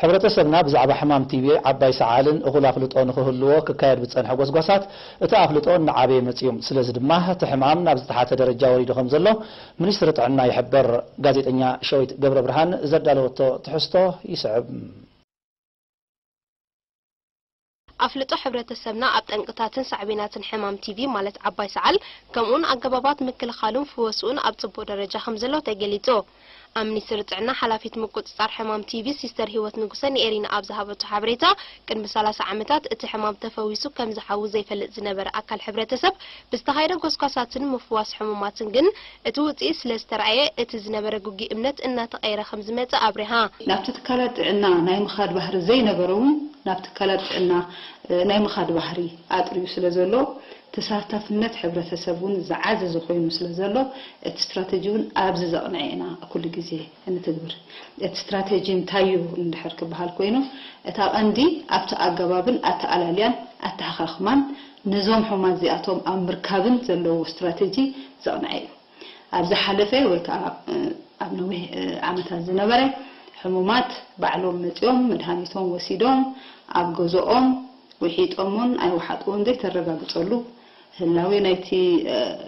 ሕብረተሰብና ብዛዕባ ሕማም ቲቢ ዓባይ ሰዓልን እኹል ኣፍልጦ ንኽህልዎ ክካየድ ብዝጸንሐ ጎስጓሳት እቲ ኣፍልጦ እናዓበየ መጺኡ። ስለዚ ድማ እቲ ሕማም ናብ ዝተሓተ ደረጃ ወሪዱ ከም ዘሎ ሚኒስትሪ ጥዕና ይሕብር። ጋዜጠኛ ሸዊት ገብረ ብርሃን ዘዳለወቶ ትሕዝቶ ይስዕብ። ኣፍልጦ ሕብረተሰብና ኣብ ጠንቅታትን ሳዕቤናትን ሕማም ቲቪ ማለት ዓባይ ሰዓል ከምኡውን ኣገባባት ምክልኻሉን ፍወስኡን ኣብ ጽቡቕ ደረጃ ከም ዘሎ ተገሊጹ። ኣብ ሚኒስትሪ ጥዕና ሓላፊት ምቁጽጻር ሕማም ቲቪ ሲስተር ህይወት ንጉሰ ንኤሪና ኣብ ዝሃበቶ ሓበሬታ፣ ቅድሚ ሰላሳ ዓመታት እቲ ሕማም ተፈዊሱ ከም ዝሓዊ ዘይፈልጥ ዝነበረ ኣካል ሕብረተሰብ ብዝተኻየደ ጎስጓሳትን ምፍዋስ ሕሙማትን ግን እቲ ውጽኢት ስለ ዝተረኣየ እቲ ዝነበረ ግጉይ እምነት እናተቐየረ ከም ዝመጸ ኣብሪሃ። ናብቲ ትካላት ጥዕና ናይ ምኻድ ባህሪ ዘይነበሮ እውን ናብ ትካላት ጥዕና ናይ ምኻድ ባህሪ ኣጥርዩ ስለ ዘሎ ተሳታፍነት ሕብረተሰብ እውን ዝዓዘዘ ኮይኑ ስለ ዘሎ እቲ ስትራተጂ እውን ኣብዚ ዘቕንዐ ኢና ኩሉ ግዜ እንትግብር። እቲ ስትራተጂ እንታይ እዩ እንድሕር ክበሃል ኮይኑ እታ ቀንዲ ኣብቲ ኣገባብን ኣተኣላልያን ኣተሓኻኽማን ነዞም ሕሙማት እዚኣቶም ኣብ ምርካብን ዘለዎ ስትራተጂ ዘቕንዐ እዩ። ኣብ ዝሓለፈ ወይ ከዓ ኣብ ነዊሕ ዓመታት ዝነበረ ሕሙማት ባዕሎም መፂኦም መድሃኒቶም ወሲዶም ኣብ ገዝኦም ውሒጦም እውን ኣይወሓጥዎን ዘይተረጋግፀሉ ህላዌ ናይቲ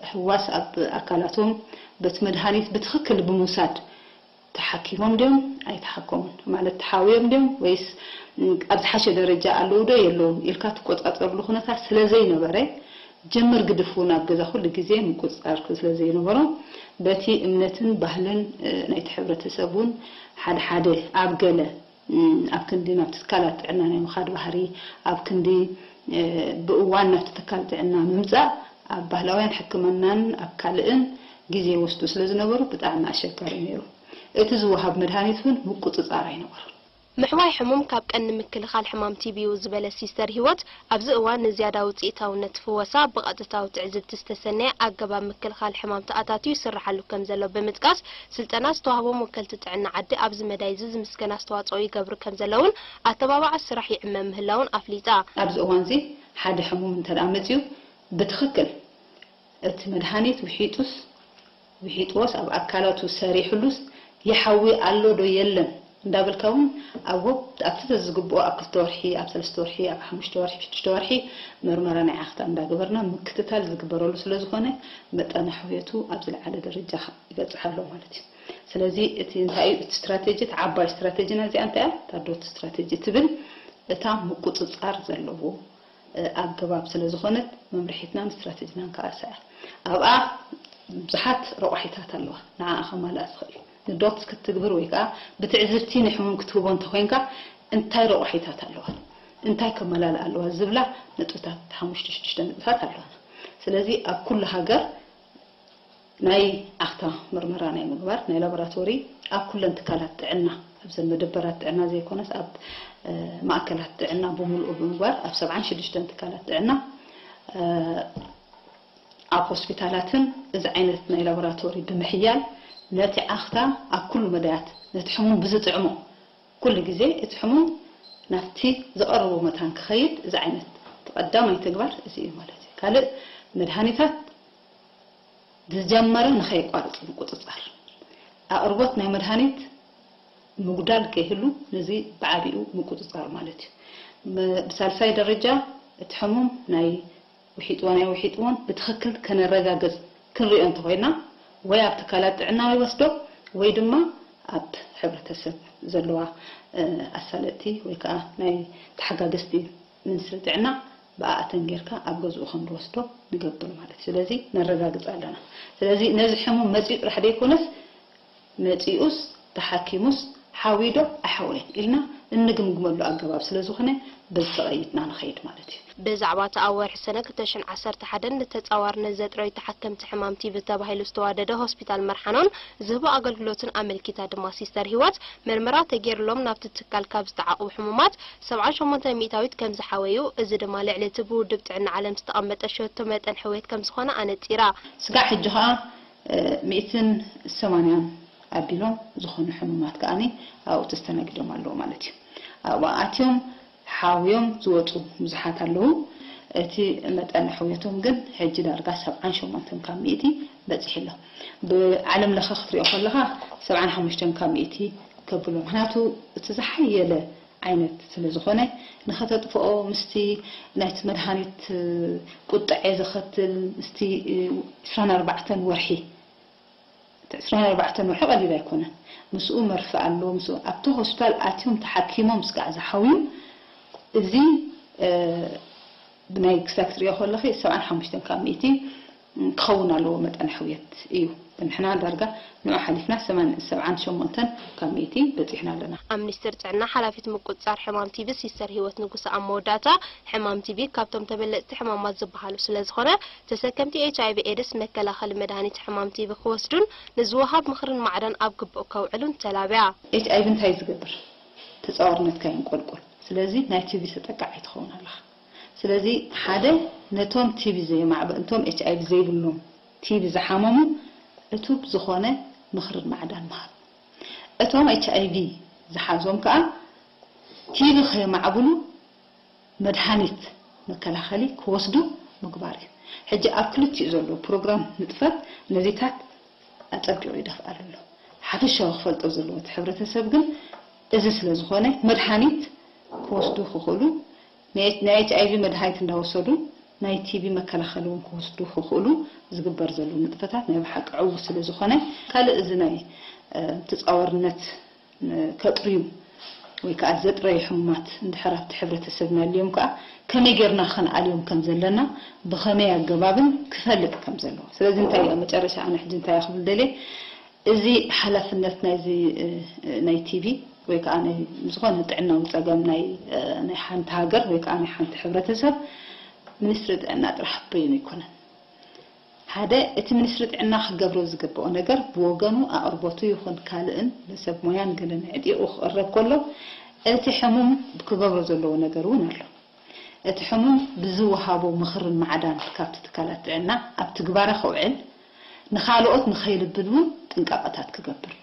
ሕዋስ ኣብ ኣካላቶም በቲ መድሃኒት ብትኽክል ብምውሳድ ተሓኪሞም ድዮም ኣይተሓከሙን ማለት ተሓውዮም ድዮም ወይስ ኣብ ዝሓሸ ደረጃ ኣለዉ ዶ የለዉን ኢልካ ትቆፃፀርሉ ኩነታት ስለ ዘይነበረ ጅምር ግድፍ እውን ኣብ ገዛ ኩሉ ግዜ ምቁፅፃር ስለ ዘይነበሮ በቲ እምነትን ባህልን ናይቲ ሕብረተሰብ እውን ሓደ ሓደ ኣብ ገለ ኣብ ክንዲ ናብ ትካላት ጥዕና ናይ ምኻድ ባህሪ ኣብ ክንዲ ብእዋን ናብቲ ትካል ጥዕና ምምፃእ ኣብ ባህላውያን ሕክምናን ኣብ ካልእን ግዜ ይወስዱ ስለ ዝነበሩ ብጣዕሚ ኣሸጋሪ ነይሩ። እቲ ዝወሃብ መድሃኒት እውን ምቁፅፃር ኣይነበሮን። ምሕዋይ ሕሙም ካብ ቀንዲ ምክልኻል ሕማም ቲቢ እዩ ዝበለት ሲስተር ህይወት፣ ኣብዚ እዋን ንዝያዳ ውፅኢታውነት ፍወሳ ብቐጥታዊ ትዕዝብቲ ዝተሰነየ ኣገባብ ምክልኻል ሕማም ተኣታትዩ ይስርሓሉ ከም ዘሎ ብምጥቃስ፣ ስልጠና ዝተዋህቦም ወከልቲ ጥዕና ዓዲ ኣብዚ መዳይ እዚ ዝምስገን ኣስተዋፅኦ ይገብሩ ከም ዘለውን ኣተባባዒ ስራሕ ይዕመ ምህላውን ኣፍሊጣ። ኣብዚ እዋን እዚ ሓደ ሕሙም እንተ ደኣ መፂኡ ብትኽክል እቲ መድሃኒት ውሒጡስ ውሒጥዎስ ኣብ ኣካላቱ ሰሪሕሉስ ይሓዊ ኣሎ ዶ የለን እንዳበልካ እውን ኣብ ወብ ኣብቲ ተዝግብኦ ኣብ ክልተ ወርሒ ኣብ ሰለስተ ወርሒ ኣብ ሓሙሽተ ወርሒ ሽዱሽተ ወርሒ መርመራ ናይ ዓኽታ እንዳገበርና ምክትታል ዝግበረሉ ስለ ዝኾነ መጠነ ሕውየቱ ኣብ ዝለዓለ ደረጃ ይበፅሕ ኣሎ ማለት እዩ። ስለዚ እቲ እንታይ እዩ እቲ ስትራቴጂ እቲ ዓባይ ስትራቴጂና እዚኣ እንታይ እያ እታ ዶት ስትራቴጂ ትብል እታ ምቁፅፃር ዘለዎ ኣገባብ ስለ ዝኾነት መምርሒትናን ስትራተጂናን ከኣ እሳ እያ። ኣብኣ ብዙሓት ረቋሒታት ኣለዋ ንዓኣ ከማልኣ ዝኽእል። ንዶት ክትትግብር ወይ ከኣ ብትዕዝብቲ ንሕሙም ክትህቦ እንተኾይንካ እንታይ ረቋሒታት ኣለዋ እንታይ ከመላልኣ ኣለዋ ዝብላ ነጥብታት ሓሙሽተ ሽዱሽተ ነጥብታት ኣለዋና። ስለዚ ኣብ ኩሉ ሃገር ናይ ዓኽታ ምርመራ ናይ ምግባር ናይ ላቦራቶሪ ኣብ ኩለን ትካላት ጥዕና ኣብዘን መደበራት ጥዕና ዘይኮነስ ኣብ ማእከላት ጥዕና ብምልኡ ብምግባር ኣብ ሰብዓን ሽዱሽተን ትካላት ጥዕና ኣብ ሆስፒታላትን እዚ ዓይነት ናይ ላቦራቶሪ ብምሕያል ነቲ ዓኽታ ኣብ ኩሉ መዳያት ነቲ ሕሙም ብዝጥዕሞ ኩሉ ግዜ እቲ ሕሙም ናብቲ ዝቐረቦ መታን ክኸይድ እዚ ዓይነት እቲ ቀዳማይ ተግባር እዚ እዩ ማለት እዩ። ካልእ መድሃኒታት ዝጀመረ ንኸየቋርጽ ምቁጽጻር፣ ኣቕርቦት ናይ መድሃኒት ምጉዳል ከይህሉ ነዚ ብዓቢኡ ምቁጽጻር ማለት እዩ። ብሳልሳይ ደረጃ እቲ ሕሙም ናይ ውሒጥዎ ናይ ውሒጥዎን ብትኽክል ከነረጋግጽ ክንሪኦ እንተኾይና ወይ ኣብ ትካላት ጥዕና ይወስዶ ወይ ድማ ኣብ ሕብረተሰብ ዘለዋ ኣሳለጥቲ ወይ ከዓ ናይ ተሓጋገዝቲ ሚኒስትሪ ጥዕና ብኣኣተን ጌርካ ኣብ ገዝኡ ከም ዝወስዶ ንገብር ማለት እዩ። ስለዚ ነረጋግጽ ኣለና። ስለዚ ነዚ ሕሙም መጺኡ ጥራሕ ዘይኮነስ መጺኡስ ተሓኪሙስ ሓውዩ ዶ ኣይሓወየን ኢልና እንግምግመሉ ኣገባብ ስለ ዝኾነ በዚ ተቐይድና ንኸይድ ማለት እዩ። ብዛዕባ እቲ ኣብ ወርሒ ሰነ ክልተ ሽሕን ዓሰርተ ሓደን ንተጻዋርነት ዘጥረዩ ተሓከምቲ ሕማም ቲቢ ተባሂሉ ዝተዋደደ ሆስፒታል መርሓኖን ዝህቦ ኣገልግሎትን ኣመልኪታ ድማ ሲስተር ሂወት፣ መርመራ ተገይርሎም ናብቲ ትካል ካብ ዝተዓቕቡ ሕሙማት ሰብዓን ሸሞንተን ሚእታዊት ከም ዝሓወዩ፣ እዚ ድማ ልዕሊ እቲ ብውድብ ጥዕና ዓለም ዝተቐመጠ ሸቶ መጠን ሕውየት ከም ዝኾነ ኣነጺራ። ስጋዕ ሕጂ ኸኣ ሚእትን ሰማንያን ኣቢሎም ዝኾኑ ሕሙማት ከኣ ኣብኡ ተስተናጊዶም ኣለዉ ማለት እዩ። ኣብኡ ኣትዮም ሓውዮም ዝወፁ ብዙሓት ኣለዉ። እቲ መጠን ሕውየቶም ግን ሕጂ ዳርጋ ሰብዓን ሸሞንተን ካብ ሚእቲ በፂሑ ኣሎ። ብዓለም ለኸ ክትሪኦ ከለኻ ሰብዓን ሓሙሽተን ካብ ሚእቲ ከብሎ። ምክንያቱ እቲ ዝሓየለ ዓይነት ስለ ዝኾነ፣ ንኸተጥፍኦ ምስቲ ናይቲ መድሃኒት ቁጥዐ ዘኸትል ምስቲ ዕስራን ኣርባዕተን ወርሒ፣ እቲ ዕስራን ኣርባዕተን ወርሒ ቀሊል ኣይኮነን። ምስኡ መርፍእ ኣሎ። ምስኡ ኣብቲ ሆስፒታል ኣትዮም ተሓኪሞም ስጋዕ ዝሓውዩ፣ እዚ ብናይ ክሳብ ክትሪኦ ከለኺ ሰብዓን ሓሙሽተን ካብ ሚእቲ ክኸውን ኣለዎ መጠን ሕውየት እዩ። ንሕና ዳርጋ ንዑ ሓሊፍና ሰማን-፣ ሰብዓን ሸሞንተን ካብ ሚእቲ በፂሕና ኣለና። ኣብ ሚኒስቴር ጥዕና ሓላፊት ምቁፅፃር ሕማም ቲቢ ሲስተር ህይወት ንጉሰ ኣብ መወዳእታ፣ ሕማም ቲቢ ካብቶም ተበለፅቲ ሕማማት ዝበሃሉ ስለ ዝኾነ፣ ተሰከምቲ ኤች ኣይ ቪ ኤድስ መከላኸሊ መድሃኒት ሕማም ቲቢ ክወስዱን ንዝወሃብ ምኽርን ማዕዳን ኣብ ግቡእ ከውዕሉን ተላብያ። ኤች ኣይ ቪ እንታይ ዝገብር? ተፃዋርነትካ የንቆልቁል። ስለዚ ናይ ቲቢ ተጠቃዓይ ትኸውን ኣለኻ። ስለዚ ሓደ ነቶም ቲቢ ዘየማዕበ-፣ እቶም ኤች ኣይ ቪ ዘይብሎም ቲቢ ዝሓመሙ ዕቱብ ዝኾነ ምኽርን ማዕዳን ምሃብ። እቶም ኤች ኣይ ቪ ዝሓዞም ከኣ ቲቢ ከየማዕብሉ መድሃኒት መከላኸሊ ክወስዱ ምግባር እዩ። ሕጂ ኣብ ክልቲኡ ዘሎ ፕሮግራም ንጥፈት ነዚታት ኣጸቢቑ ይደፍኣሉ ኣሎ። ሓፈሻዊ ክፈልጦ ዘለዎ እቲ ሕብረተሰብ ግን እዚ ስለ ዝኾነ መድሃኒት ክወስዱ ክኽእሉ ናይ፣ ናይ ኤች ኣይ ቪ መድሃኒት እንዳወሰዱ ናይ ቲቢ መከላኸሊ እውን ክወስዱ ክኽእሉ ዝግበር ዘሎ ንጥፈታት ናይ ብሓቂ ዕዉት ስለ ዝኾነ ካልእ እዚ ናይ፣ እ፣ ተጻዋርነት ን-፣ ከጥርዩ ወይ ከኣ ዘጥረዩ ሕሙማት እንድሕር ኣብቲ ሕብረተሰብና ኣልዮም ከኣ ከመይ ጌርና ከነኣልዮም ከም ዘለና ብኸመይ ኣገባብን ክፈልጥ ከም ዘለዎ። ስለዚ እንታይ እዩ ኣብ መጨረሻ ኣነ ሕጂ እንታይ እየ ክብል ደልየ፣ እዚ ሓላፍነት ናይዚ፣ እ፣ ናይ ቲቢ ወይ ከኣ ናይ ዝኾነ ጥዕናዊ ጸገም ናይ፣ እ፣ ናይ ሓንቲ ሃገር ወይ ከኣ ናይ ሓንቲ ሕብረተሰብ ሚኒስትሪ ጥዕና ጥራሕ በይኑ ኣይኮነን። ሓደ፣ እቲ ሚኒስትሪ ጥዕና ክገብሮ ዝግብኦ ነገር ብወገኑ ኣቕርቦቱ ይኹን ካልእን ንሰብ ሞያን ገለን ኣዕጢቑ ክቕረብ ከሎ፣ እቲ ሕሙም ክገብሮ ዘለዎ ነገር እውን ኣሎ። እቲ ሕሙም ብዝወሃቦ ምኽርን ማዕዳን ካብቲ ትካላት ጥዕና ኣብ ትግባረ ከውዕል፣ ንኻልኦት ንኸይልብድ እውን ጥንቃቐታት ክገብር።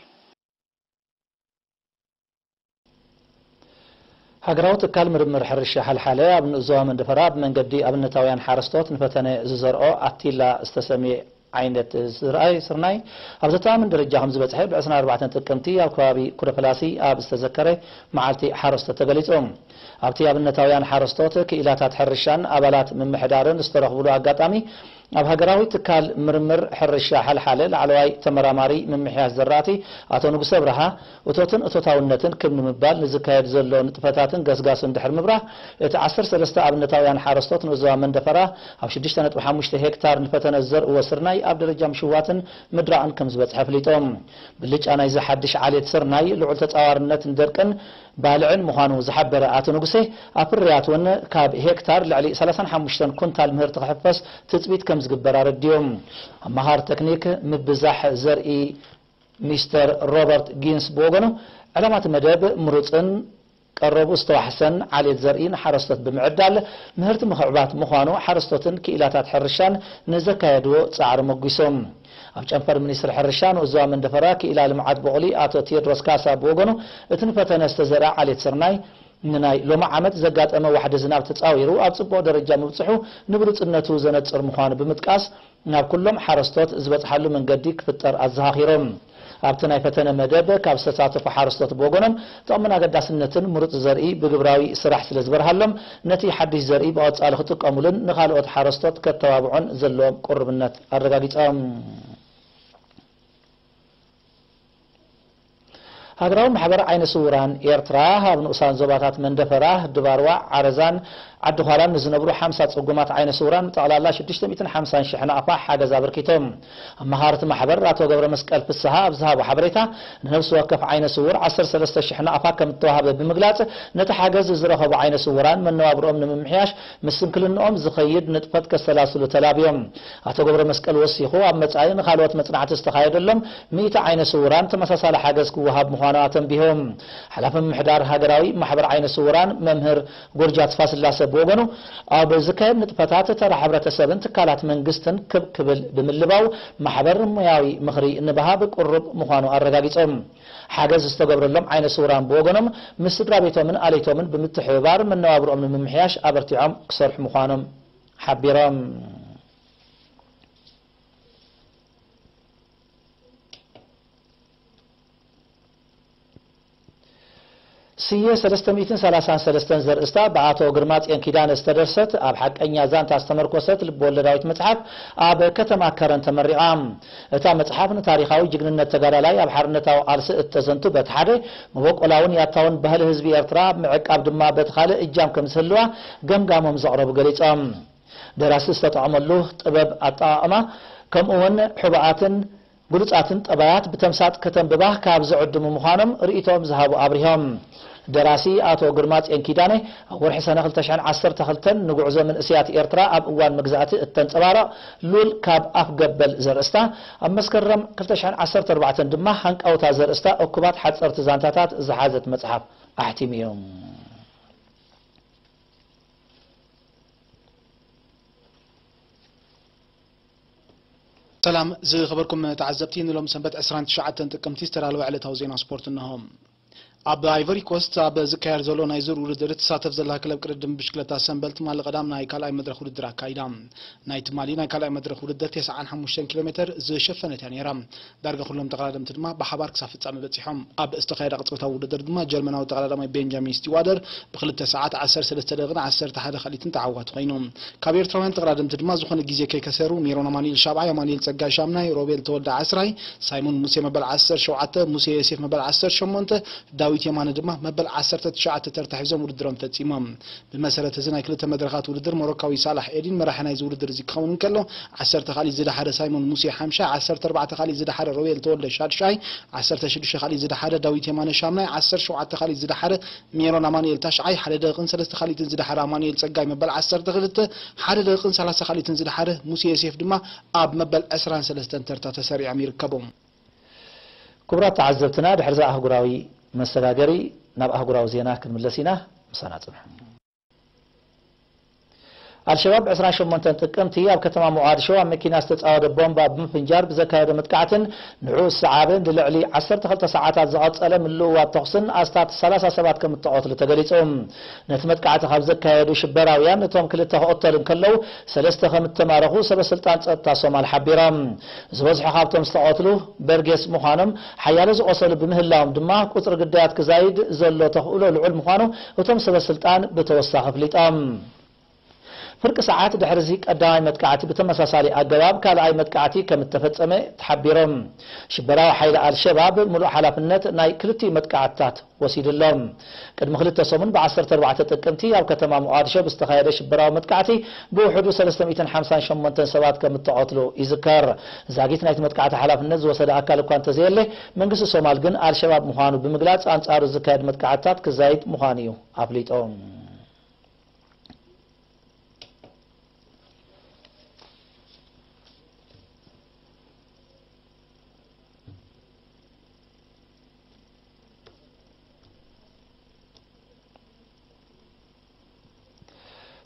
ሃገራዊ ትካል ምርምር ሕርሻ ሓልሓለ ኣብ ንኡስ ዞባ መንደፈራ ብመንገዲ ኣብነታውያን ሓረስቶት ንፈተነ ዝዘርኦ ኣቲላ ዝተሰምየ ዓይነት ዝርኣይ ስርናይ ኣብ ዘተኣማምን ደረጃ ከም ዝበጽሐ ብ ዕስራን ኣርባዕተን ጥቅምቲ ኣብ ከባቢ ኩደፈላሲ ኣብ ዝተዘከረ መዓልቲ ሓረስቶት ተገሊጹ። ኣብቲ ኣብነታውያን ሓረስቶት ክኢላታት ሕርሻን ኣባላት ምምሕዳርን ዝተረኽብሉ ኣጋጣሚ ኣብ ሃገራዊ ትካል ምርምር ሕርሻ ሓልሓለ ላዕለዋይ ተመራማሪ ምምሕያሽ ዘራእቲ ኣቶ ንጉሰ ኣብርሃ፣ እቶትን እቶታውነትን ክብ ንምባል ንዝካየድ ዘሎ ንጥፈታትን ገስጋስን ድሕሪ ምብራህ፣ እቲ ዓሰርተ ሰለስተ ኣብነታውያን ሓረስቶት ንኡስ ዞባ መንደፈራ ኣብ ሽዱሽተ ነጥቢ ሓሙሽተ ሄክታር ንፈተነ ዝዘርእዎ ስርናይ ኣብ ደረጃ ምሽዋትን ምድራቕን ከም ዝበጽሐ ኣፍሊጦም። ብልጫ ናይዚ ሓድሽ ዓሌት ስርናይ ልዑል ተጻዋርነትን ደርቅን ባልዕን ምዃኑ ዝሓበረ ኣቶ ንጉሴ፣ ኣብ ፍርያት እውን ካብ ሄክታር ልዕሊ ሰላሳን ሓሙሽተን ኩንታል ምህርቲ ክሕፈስ ትጽቢት ከም ዝግበር ኣረዲኡ። ኣመሃር ተክኒክ ምብዛሕ ዘርኢ ሚስተር ሮበርት ጊንስ ብወገኑ፣ ዕላማ እቲ መደብ ምሩጽን ቀረቡ ዝተዋሕሰን ዓሌት ዘርኢ ንሓረስቶት ብምዕዳል ምህርቲ ምኽዕባት ምዃኑ ሓረስቶትን ክኢላታት ሕርሻን ንዘካየድዎ ጻዕሪ ሞጒሶም። ኣብ ጨንፈር ሚኒስትሪ ሕርሻ ንኡስ ዞባ መንደፈራ ክኢላ ልምዓት ቡቕሊ ኣቶ ቴድሮስ ካሳ ብወገኑ፣ እቲ ንፈተነ ዝተዘርኣ ዓሌት ስርናይ ንናይ ሎሚ ዓመት ዘጋጠመ ዋሕዲ ዝናብ ተጻዊሩ ኣብ ጽቡቕ ደረጃ ምብጽሑ ንብሉጽነቱ ዘነጽር ምዃኑ ብምጥቃስ፣ ናብ ኩሎም ሓረስቶት ዝበጽሓሉ መንገዲ ክፍጠር ኣዘኻኺሮም። ኣብቲ ናይ ፈተነ መደብ ካብ ዝተሳተፉ ሓረስቶት ብወገኖም፣ ጥቕምን ኣገዳስነትን ምሩጽ ዘርኢ ብግብራዊ ስራሕ ስለ ዝበርሃሎም፣ ነቲ ሓድሽ ዘርኢ ብቐጻሊ ክጥቀሙሉን ንኻልኦት ሓረስቶት ከተባብዑን ዘለዎም ቅሩብነት ኣረጋጊጾም። ሃገራዊ ማሕበር ዓይነ ስውራን ኤርትራ፣ ኣብ ንኡሳን ዞባታት መንደፈራ፣ ድባርዋ፣ ዓረዛን ዓዲ ዃላን ንዝነብሩ ሓምሳ ጽጉማት ዓይነ ስውራን ብጠቕላላ ሽዱሽተ ሚእትን ሓምሳን ሽሕ ናቕፋ ሓገዝ ኣበርኪቶም። ኣመሃርቲ ማሕበር ኣቶ ገብረ መስቀል ፍስሃ ኣብ ዝሃቦ ሓበሬታ፣ ንነፍሲ ወከፍ ዓይነ ስውር ዓሰርተ ሰለስተ ሽሕ ናቕፋ ከም እተዋህበ ብምግላጽ፣ ነቲ ሓገዝ ዝረኸቡ ዓይነ ስውራን መነባብሮኦም ንምምሕያሽ ምስ ስንክልንኦም ዝኸይድ ንጥፈት ከሰላስሉ ተላብዮም። ኣቶ ገብረ መስቀል ወሲኹ፣ ኣብ መጻኢ ንኻልኦት መጽናዕቲ ዝተኻየደሎም ሚእቲ ዓይነ ስውራን ተመሳሳሊ ሓገዝ ክወሃብ ምዃኑ ኣተንቢሆም። ሓላፊ ምምሕዳር ሃገራዊ ማሕበር ዓይነ ስውራን መምህር ጎርጃ ተስፋስላሰ ብወገኑ፣ ኣብ ዝካየድ ንጥፈታት ተራ ሕብረተሰብን ትካላት መንግስትን ክብ ክብል ብምልባው፣ ማሕበር ሞያዊ ምኽሪ ንምሃብ ቅሩብ ምዃኑ ኣረጋጊጾም። ሓገዝ ዝተገብረሎም ዓይነ ስውራን ብወገኖም፣ ምስ ስድራ ቤቶምን ኣለይቶምን ብምትሕብባር መነባብሮኦም ንምምሕያሽ ኣበርቲዖም ክሰርሑ ምዃኖም ሓቢሮም። ስየ ሰለስተ ሚእትን ሰላሳን ሰለስተን ዘርእስታ ብኣቶ ግርማጽዮን ኪዳነ ዝተደርሰት ኣብ ሓቀኛ ዛንታ ዝተመርኮሰት ልብወለዳዊት መጽሓፍ ኣብ ከተማ ከረን ተመሪቓ። እታ መጽሓፍ ንታሪኻዊ ጅግንነት ተጋዳላይ ኣብ ሓርነታዊ ቃልሲ እተዘንቱ በቲ ሓደ መበቆላውን ያታውን ባህሊ ህዝቢ ኤርትራ ኣብ ምዕቃብ ድማ በቲ ካልእ እጃም ከም ዝህልዋ ገምጋሞም ዘቕረቡ ገሊጾም። ደራሲ ዝተጠቐመሉ ጥበብ ኣጠቓቕማ ከምኡውን ሕቡኣትን ግሉጻትን ጠባያት ብተምሳጥ ከተንብባ ካብ ዝዕድሙ ምዃኖም ርእይቶኦም ዝሃቡ ኣብሪሆም። ደራሲ ኣቶ ግርማጽዮን ኪዳነ ኣብ ወርሒ ሰነ ክልተ ሽሕን ዓሰርተ ክልተን ንጉዕዞ መንእሰያት ኤርትራ ኣብ እዋን መግዛእቲ እተንጸባረቕ ሉል ካብ ኣፍ ገበል ዘርእስታ ኣብ መስከረም ክልተ ሽሕን ዓሰርተ ኣርባዕተን ድማ ሃንቀውታ ዘርእስታ እኩባት ሓጸርቲ ዛንታታት ዝሓዘት መጽሓፍ ኣሕቲሙ እዩ። ሰላም ዝኸበርኩም ተዓዘብቲ፣ ንሎም ሰንበት ዕስራን ትሽዓተን ጥቅምቲ ዝተዳለወ ዕለታዊ ዜና ስፖርት እነሆ። ኣብ ኣይቨሪ ኮስት ኣብ ዝካየድ ዘሎ ናይ ዙር ውድድር ትሳተፍ ዘላ ክለብ ቅድድም ብሽክለታ ሰንበል ትማሊ ቀዳም ናይ ካልኣይ መድረኽ ውድድር ኣካይዳ። ናይ ትማሊ ናይ ካልኣይ መድረኽ ውድድር ተስዓን ሓሙሽተን ኪሎ ሜትር ዝሸፈነት እያ ነይራ። ዳርጋ ኩሎም ተቐዳደምቲ ድማ ብሓባር ክሳብ ፍጻመ በጺሖም። ኣብ ዝተኻየደ ቅጽበታዊ ውድድር ድማ ጀርመናዊ ተቐዳዳማይ ቤንጃሚን ስቲዋደር ብክልተ ሰዓት ዓሰርተ ሰለስተ ደቂቕን ዓሰርተ ሓደ ካልኢትን ተዓዋቲ ኮይኑ። ካብ ኤርትራውያን ተቐዳደምቲ ድማ ዝኾነ ግዜ ከይከሰሩ ሜሮን ኣማኑኤል ሻብዓይ፣ ኣማኑኤል ጸጋይ ሻምናይ፣ ሮቤል ተወልደ ዓስራይ፣ ሳይሞን ሙሴ መበል ዓሰርተ ሸውዓተ፣ ሙሴ ዮሴፍ መበል ዓሰርተ ሸሞንተ፣ ዳዊት የማነ ድማ መበል ዓሰርተ ትሽዓተ ተርታ ሒዞም ውድድሮም ፈጺሞም። ብመሰረት እዚ ናይ ክልተ መድረኻት ውድድር ሞሮካዊ ሳላሕ ኤዲን መራሒ ናይዚ ውድድር እዚ ክኸውን እንከሎ፣ ዓሰርተ ካልኢት ዝደሓረ ሳይሞን ሙሴ ሓምሻይ፣ ዓሰርተ ኣርባዕተ ካልኢት ዝደሓረ ሮቤል ተወልደ ሻድሻይ፣ ዓሰርተ ሽዱሽተ ካልኢት ዝደሓረ ዳዊት የማነ ሻምናይ፣ ዓሰርተ ሸውዓተ ካልኢት ዝደሓረ ሜሮን ኣማኑኤል ታሽዓይ፣ ሓደ ደቂቕን ሰለስተ ካልኢትን ዝደሓረ ኣማኑኤል ጸጋይ መበል ዓሰርተ ክልተ፣ ሓደ ደቂቕን ሰላሳ ካልኢትን ዝደሓረ ሙሴ ዮሴፍ ድማ ኣብ መበል ዕስራን ሰለስተን ተርታ ተሰሪዖም ይርከቡ። ክቡራት ተዓዘብትና፣ ድሕሪ እዚ ኣህጉራዊ መሰጋገሪ ናብ ኣህጉራዊ ዜና ክንምለስ ኢና። ምሳና ጽንሑ። ኣልሸባብ ዕስራን ሸሞንተን ጥቅምቲ ኣብ ከተማ ሞቓድሾ ኣብ መኪና ዝተጻወደ ቦምባ ብምፍንጃር ብዘካየዶ መጥቃዕትን ንዕኡ ዝሰዓበ ንልዕሊ ዓሰርተ ክልተ ሰዓታት ዝቐጸለ ምልውዋጥ ተኹስን ኣስታት ሰላሳ ሰባት ከም እተቐትሉ ተገሊጹ። ነቲ መጥቃዕቲ ካብ ዘካየዱ ሽበራውያን እቶም ክልተ ክቕተሉ እንከለዉ፣ ሰለስተ ከም እተማረኹ ሰበ ስልጣን ጸጥታ ሶማል ሓቢሮም። ዝበዝሑ ካብቶም ዝተቐትሉ በርጌስ ምዃኖም፣ ሓያሎ ዝቖሰሉ ብምህላዎም ድማ ቁጽሪ ግዳያት ክዛይድ ዘሎ ተኽእሎ ልዑል ምዃኑ እቶም ሰበ ስልጣን ብተወሳኺ ኣፍሊጦም። ፍርቂ ሰዓት ድሕሪ እዚ ቀዳማይ መጥቃዕቲ ብተመሳሳሊ ኣገባብ ካልኣይ መጥቃዕቲ ከም እተፈጸመ ተሓቢሮም። ሽበራዊ ሓይሊ ኣልሸባብ ምሉእ ሓላፍነት ናይ ክልቲኡ መጥቃዕትታት ወሲዱ ኣሎ። ቅድሚ ክልተ ሰሙን ብዓሰርተ ኣርባዕተ ጥቅምቲ ኣብ ከተማ ሞቓድሾ ብዝተኻየደ ሽበራዊ መጥቃዕቲ ብውሕዱ ሰለስተ ሚእትን ሓምሳን ሸሞንተን ሰባት ከም እተቐትሉ ይዝከር። ዛጊት ናይቲ መጥቃዕቲ ሓላፍነት ዝወሰደ ኣካል እኳ እንተዘየለ፣ መንግስቲ ሶማል ግን ኣልሸባብ ምዃኑ ብምግላጽ ኣንጻሩ ዝካየድ መጥቃዕትታት ክዛይድ ምዃኑ እዩ ኣፍሊጡ።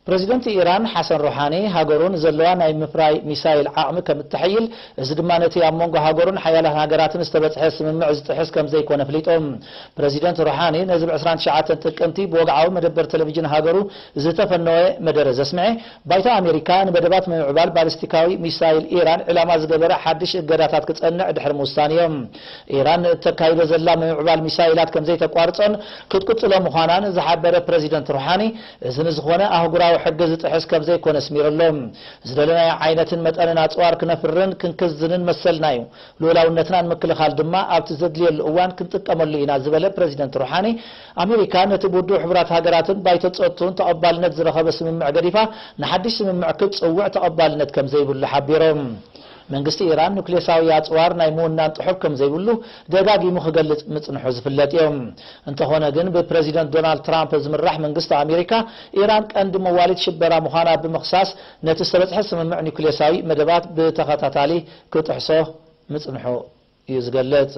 ፕረዚደንት ኢራን ሓሰን ሩሓኒ፣ ሃገሩ ንዘለዋ ናይ ምፍራይ ሚሳይል ዓቕሚ ከም እተሐይል፣ እዚ ድማ ነቲ ኣብ መንጎ ሃገሩን ሓያላት ሃገራትን ዝተበጽሐ ስምምዕ ዝጥሕስ ከም ዘይኮነ ኣፍሊጡ። ፕረዚደንት ሩሓኒ ነዚ ብ ዕስራን ትሽዓተን ጥቅምቲ ብወግዓዊ መደበር ቴሌቪዥን ሃገሩ ዝተፈነወ መደረ ዘስምዐ፣ ባይቶ ኣሜሪካ ንመደባት ምምዕባል ባሊስቲካዊ ሚሳይል ኢራን ዕላማ ዝገበረ ሓድሽ እገዳታት ክጸንዕ ድሕሪ ምውሳን እዮም። ኢራን እተካይዶ ዘላ ምምዕባል ሚሳይላት ከም ዘይተቋርጾን ክትቅጽሎ ምዃናን ዝሓበረ ፕረዚደንት ሩሓኒ፣ እዚ ንዝኾነ ኣህጉራዊ ሕጊ ዝጥሕስ ከም ዘይኮነ ኣስሚሩ ኣሎ። ዝደለናዮ ዓይነትን መጠንን ኣጽዋር ክነፍርን ክንክዝንን መሰልና እዩ። ልኡላውነትና ንምክልኻል ድማ ኣብቲ ዘድልየሉ እዋን ክንጥቀመሉ ኢና ዝበለ ፕረዚደንት ሩሓኒ፣ ኣሜሪካ ነቲ ብውድብ ሕቡራት ሃገራትን ባይቶ ጸጥትኡን ተቐባልነት ዝረኸበ ስምምዕ ገዲፋ ንሓድሽ ስምምዕ ክትጽውዕ ተቐባልነት ከም ዘይብሉ ሓቢሮም። መንግስቲ ኢራን ኑክሌሳዊ ኣጽዋር ናይ ምውናን ጥሑብ ከም ዘይብሉ ደጋጊሙ ክገልጽ ምጽንሑ ዝፍለጥ እዩ። እንተኾነ ግን ብፕረዚደንት ዶናልድ ትራምፕ ዝምራሕ መንግስቲ ኣሜሪካ ኢራን ቀንዲ መዋሊት ሽበራ ምዃና ብምኽሳስ ነቲ ዝተበጽሐ ስምምዕ ኑክሌሳዊ መደባት ብተኸታታሊ ክጥሕሶ ምጽንሑ እዩ ዝገልጽ።